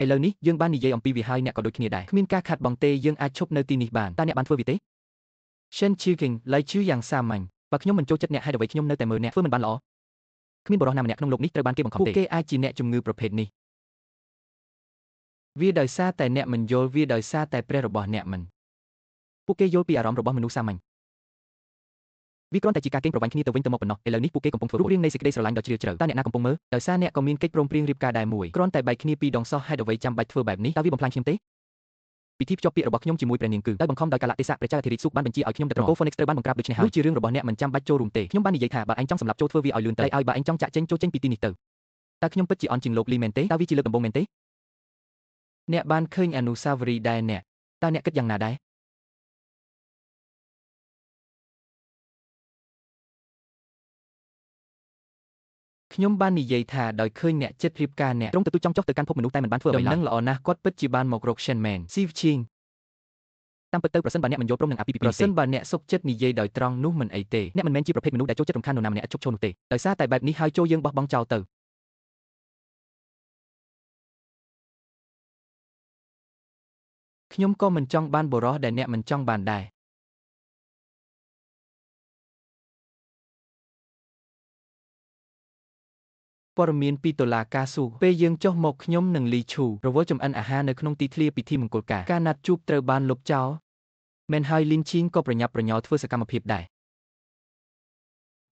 ឥឡូវនេះយើងបាននិយាយអំពីវាហើយអ្នកក៏ដូចគ្នាដែរគ្មានការខាតបង់ទេយើងអាចឈប់នៅទីនេះបានតើអ្នកបានធ្វើវាទេ Shen Chiking ឡៃជឺយ៉ាងសាមញ្ញបើខ្ញុំមិនចូលចិត្តអ្នកហេតុអ្វីខ្ញុំនៅតែមើលអ្នកធ្វើមិនបានល្អគ្មានបុរសណាម្នាក់ក្នុងលោកនេះត្រូវបានគេបង្ខំទេពួកគេអាចជាអ្នកជំងឺប្រភេទនេះវាដោយសារតែអ្នកមិនយល់វាដោយសារតែព្រះរបស់អ្នកមិនពួកគេយល់ពីអារម្មណ៍របស់មនុស្សសាមញ្ញវាគ្រាន់តែជាការកេងប្រវ័ញ្ចគ្នាទៅវិញទៅមកប៉ុណ្ណោះឥឡូវនេះពួកគេកំពុងធ្វើរូបរាងនៃសេចក្តីស្រឡាញ់ដ៏ជ្រាលជ្រៅតើអ្នកណាកំពុងមើលដោយសារអ្នកក៏មានកិច្ចព្រមព្រៀងរៀបការដែរមួយគ្រាន់តែបែកគ្នាពីរដងសោះហេតុអ្វីចាំបាច់ធ្វើបែបនេះតើវាបំផ្លាញខ្ញុំទេពិធីភ្ជាប់ពាក្យរបស់ខ្ញុំជាមួយព្រះនាងគឺដោយបង្ខំដោយកាលៈទេសៈព្រះចៅអធិរាជស៊ូបានបញ្ជាឲ្យខ្ញុំដឹកនាំកូ Phoenix ត្រូវបានបង្ក្រាបដូច្នេះហើយនោះជារឿងរបស់អ្នកមិនចាំបាច់ចូលរួមទេខ្ញុំបាននិយាយថាបើឯងចង់សម្លាប់ចូលធ្វើវាឲ្យលឿនទៅឲ្យបើឯងចង់ចាក់ចេញចូលចេញពីទីនេះទៅតើខ្ញុំពិតជាអន់ជាងលោកលីមែនទេតើវាជាលើកដំបូងមែនទេអ្នកបានឃើញអនុស្សាវរីយ៍ដែរអ្នកតើអ្នកគិតយ៉ាងណាដែរខ្ញុំបាននិយាយថាដោយឃើញអ្នកចិត្តរៀបការអ្នកត្រង់ទទូចចង់ចុះទៅកាន់ភពមនុស្សតែមិនបានធ្វើអ្វីឡើយដំណឹងល្អណាស់គាត់ពិតជាបានមករក Shen Man ស៊ីវឈីងតាមពិតទៅប្រសិនបើអ្នកមិនយល់ព្រមនឹងអាពាហ៍ពិពាហ៍ប្រសិនបើអ្នកសុខចិត្តនិយាយដោយត្រង់នោះមិនអីទេអ្នកមិនមែនជាប្រភេទមនុស្សដែលចូលចិត្តរំខាននរណាម្នាក់ឥតឈប់ឈរនោះទេដោយសារតែបែបនេះហើយចូលយើងបោះបង់ចោលទៅខ្ញុំក៏មិនចង់បានបុរសដែលអ្នកមិនចង់បានដែរព័ត៌មានពីតុលាការស៊ូពេលយើងចុះមកខ្ញុំនិងលីឈូរវល់ចម្អិនអាហារនៅក្នុងទីធ្លាពិធីមង្គលការការណាត់ជួបត្រូវបានលុបចោលមែនហើយលីនឈីងក៏ប្រញាប់ប្រញាល់ធ្វើសកម្មភាពដែ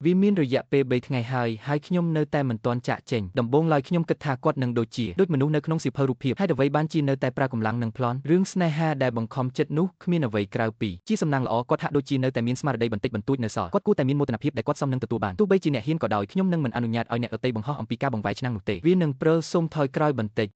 រវាមានរយៈពេល3ថ្ងៃហើយហើយខ្ញុំនៅតែមិនទាន់ចាកចេញដំបូងឡើយខ្ញុំគិតថាគាត់នឹងដូចជាដូចមនុស្សនៅក្នុងសៀវភៅរូបភាពហេតុអ្វីបានជានៅតែប្រើកម្លាំងនិងប្លន់រឿងស្នេហាដែលបង្ខំចិត្តនោះគ្មានអ្វីក្រៅពីជាសំណាងល្អគាត់ហាក់ដូចជានៅតែមានស្មារតីបន្តិចបន្តួចនៅសល់គាត់គួរតែមានមោទនភាពដែលគាត់សមនឹងទទួលបានទោះបីជាអ្នកហ៊ានក៏ដោយខ្ញុំនឹងមិនអនុញ្ញាតឲ្យអ្នកដទៃបង្ហោះអំពីការបង្វែរឆ្នាំងនោះទេវានឹងព្រិលសូមថយក្រោយបន្តិច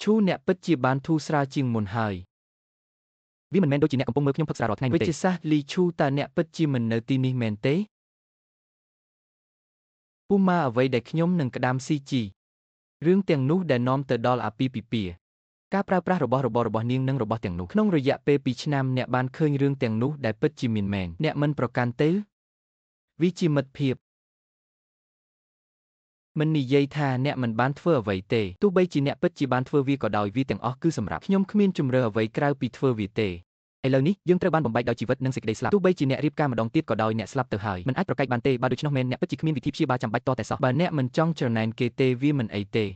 ឈូអ្នកពិតជាបានធូរស្រាលជាងមុនហើយវាមិនមែនដូចជាអ្នកកំពុងមើលខ្ញុំផឹកស្រារាល់ថ្ងៃនោះទេវិទ្យាសាស្ត្រលីឈូតើអ្នកពិតជាមិននៅទីនេះមែនទេពូម៉ាអ្វីដែលខ្ញុំនឹងក្តាមស៊ីជីរឿងទាំងនោះដែលនាំទៅដល់អាពាហ៍ពិពាហ៍ការប្រើប្រាស់របស់របររបស់នាងនិងរបស់ទាំងនោះក្នុងរយៈពេល2ឆ្នាំអ្នកបានឃើញរឿងទាំងនោះដែលពិតជាមានមែនអ្នកមិនប្រកាន់ទេវាជាមិត្តភាពមិននិយាយថាអ្នកមិនបានធ្វើអ្វីទេទោះបីជាអ្នកពិតជាបានធ្វើវាក៏ដោយវាទាំងអស់គឺសម្រាប់ខ្ញុំគ្មានជម្រើសអ្វីក្រៅពីធ្វើវាទេឥឡូវនេះយើងត្រូវបានបំបែកដោយជីវិតនិងសេចក្តីស្លាប់ទោះបីជាអ្នករៀបការម្ដងទៀតក៏ដោយអ្នកស្លាប់ទៅហើយមិនអាចប្រកែកបានទេបើដូច្នោះមែនអ្នកពិតជាគ្មានវិធីព្យាបាលចាំបាច់តតែសោះបើអ្នកមិនចង់ច្រណែនគេទេវាមិនអីទេ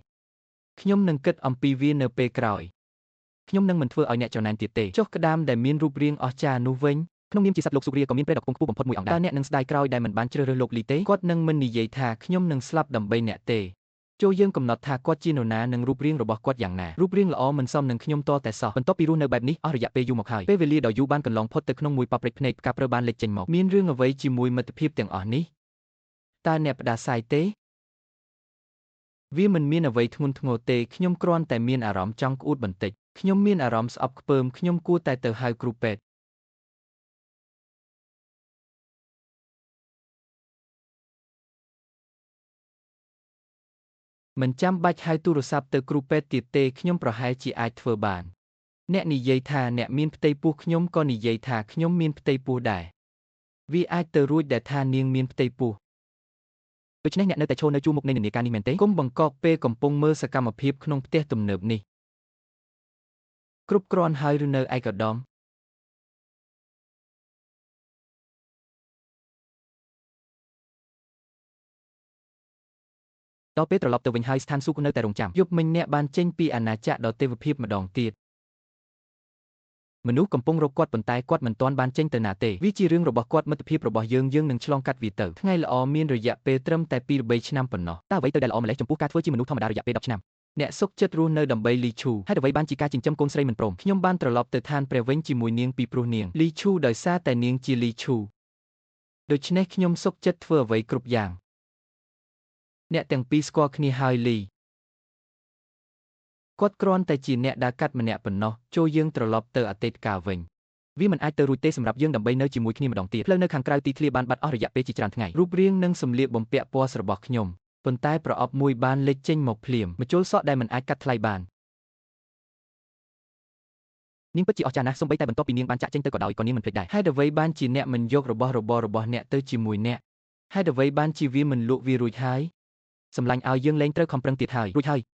ខ្ញុំនឹងគិតអំពីវានៅពេលក្រោយខ្ញុំនឹងមិនធ្វើឲ្យអ្នកច្រណែនទៀតទេចុះក្តាមដែលមានរូបរាងអស្ចារ្យនោះវិញក្នុងនាមជាសត្វលោកសុរាក៏មានព្រះដ៏ខ្ពង់ខ្ពស់បំផុតមួយអង្គដែរតើអ្នកនឹងស្ដាយក្រោយដែលមិនបានជ្រើសរើសលោកលីទេគាត់នឹងមិននិយាយថាខ្ញុំនឹងស្លាប់ដើម្បីអ្នកទេចូលយើងកំណត់ថាគាត់ជានរណានិងរូបរាងរបស់គាត់យ៉ាងណារូបរាងល្អមិនសមនឹងខ្ញុំតតែសោះបន្ទាប់ពីរស់នៅបែបនេះអស់រយៈពេលយូរមកហើយពេលវេលាដ៏យូរបានកន្លងផុតទៅក្នុងមួយប៉ព្រិចភ្នែកផ្កាព្រើបានលេចចេញមកមានរឿងអ្វីជាមួយមិត្តភាពទាំងអស់នេះតើអ្នកផ្ដាសាយទេវាមិនមានអ្វីធ្ងន់ធ្ងរទេខ្ញុំគ្រាន់តែមានអារម្មណ៍ចង់ក្អួតបន្តិចខ្ញុំមានអារម្មណ៍ស្អប់ខ្ពើមខ្ញុំគួរតែទៅហៅគ្រូពេទ្យមិនចាំបាច់ហៅទូរស័ព្ទទៅគ្រូពេទ្យទៀតទេខ្ញុំប្រហែលជាអាចធ្វើបានអ្នកនិយាយថាអ្នកមានផ្ទៃពោះខ្ញុំក៏និយាយថាខ្ញុំមានផ្ទៃពោះដែរវាអាចទៅរួចដែលថានាងមានផ្ទៃពោះដូច្នេះអ្នកនៅតែឈរនៅជួរមុខនៃនិន្នាការនេះមែនទេគុំបង្កកពេលកំពុងមើលសកម្មភាពក្នុងផ្ទះទំនើបនេះគ្រប់គ្រាន់ហើយឬនៅឯកឧត្តមដល់ពេលត្រឡប់ទៅវិញហើយស្ថានសួគ៌នៅតែរងចាំយប់មិញអ្នកបានចេញពីអាណាចក្រដ៏ទេវភាពម្ដងទៀតមនុស្សកំពុងរកគាត់ប៉ុន្តែគាត់មិនទាន់បានចេញទៅណាទេវាជារឿងរបស់គាត់មិត្តភាពរបស់យើងយើងនឹងឆ្លងកាត់វាទៅថ្ងៃល្អមានរយៈពេលត្រឹមតែ2-3ឆ្នាំប៉ុណ្ណោះតើអ្វីទៅដែលល្អម្ល៉េះចំពោះការធ្វើជាមនុស្សធម្មតារយៈពេល10ឆ្នាំអ្នកសុខចិត្តរស់នៅដើម្បីលីឈូហេតុអ្វីបានជាការចិញ្ចឹមកូនស្រីមិនព្រមខ្ញុំបានត្រឡប់ទៅឋានព្រះវិញជាមួយនាងពីព្រោះនាងលីឈូដោយសារតែនាងជាលីឈូដូច្នេះខ្ញុំសុខចិត្តធ្វើអ្វីគ្រប់យ៉ាងអ្នកទាំងពីរស្គាល់គ្នាហើយលីគាត់គ្រាន់តែជាអ្នកដើរកាត់ម្នាក់ប៉ុណ្ណោះចូលយើងត្រឡប់ទៅអតីតកាលវិញវាមិនអាចទៅរួចទេសម្រាប់យើងដើម្បីនៅជាមួយគ្នាម្ដងទៀតផ្លូវនៅខាងក្រៅទីធ្លាបានបាត់អស់រយៈពេលជាច្រើនថ្ងៃរូបរាងនិងសម្លៀកបំពាក់ពណ៌របស់ខ្ញុំប៉ុន្តែប្រអប់មួយបានលេចចេញមកភ្លាមម្ជុលសក់ដែលមិនអាចកាត់ថ្លៃបាននាងពិតជាអស្ចារ្យណាស់សូម្បីតែបន្ទាប់ពីនាងបានចាកចេញទៅក៏ដោយក៏នាងមិនភ្លេចដែរហេតុអ្វីបានជាអ្នកមិនយករបស់របររបស់អ្នកទៅជាមួយអ្នក ហេតុអ្វីបានជាវាមិនលក់វារួចហើយ?សម្លាញ់ឲ្យយើងលែងត្រូវខំប្រឹងទៀតហើយរួចហើយ។